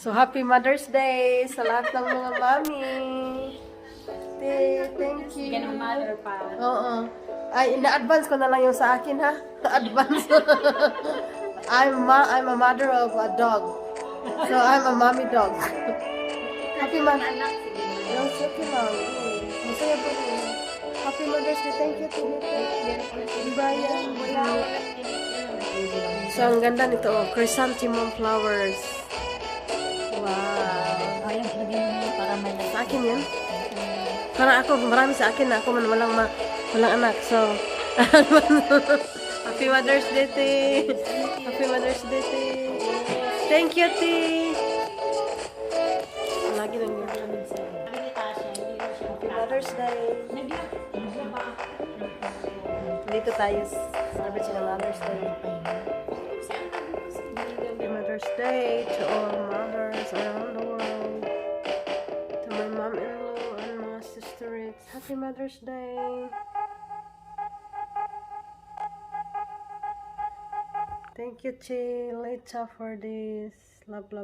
So, happy Mother's Day sa lahat ng mga mami. Te, thank you. Sige ng mother pa. Oo. Ay, ina-advance ko na lang yung sa akin, ha? Advance. I'm a mother of a dog. So, I'm a mommy dog. Happy Anak, sige. No, it's okay lang. Masaya pa rin. Happy Mother's Day. Thank you, Tita. Brian. So, ang ganda nito, oh. Chrysanthemum flowers. Wow. Ayan, lagyan mo na yun para may Sa akin yan? Parang ako, marami sa akin na ako man walang anak. So, Happy Mother's Day, Te. Happy Mother's Day, Te. Thank you, Te. Lagi lang yun. Sabi ni Tasha, hindi na siya Happy Mother's Day. Naglaba. Dito tayo sa celebrate ng Mother's Day. Happy Mother's Day to all mothers around the world. To my mom-in-law and mga sisters. Happy Mother's Day. Thank you, Chi Lita, for this. Love, love.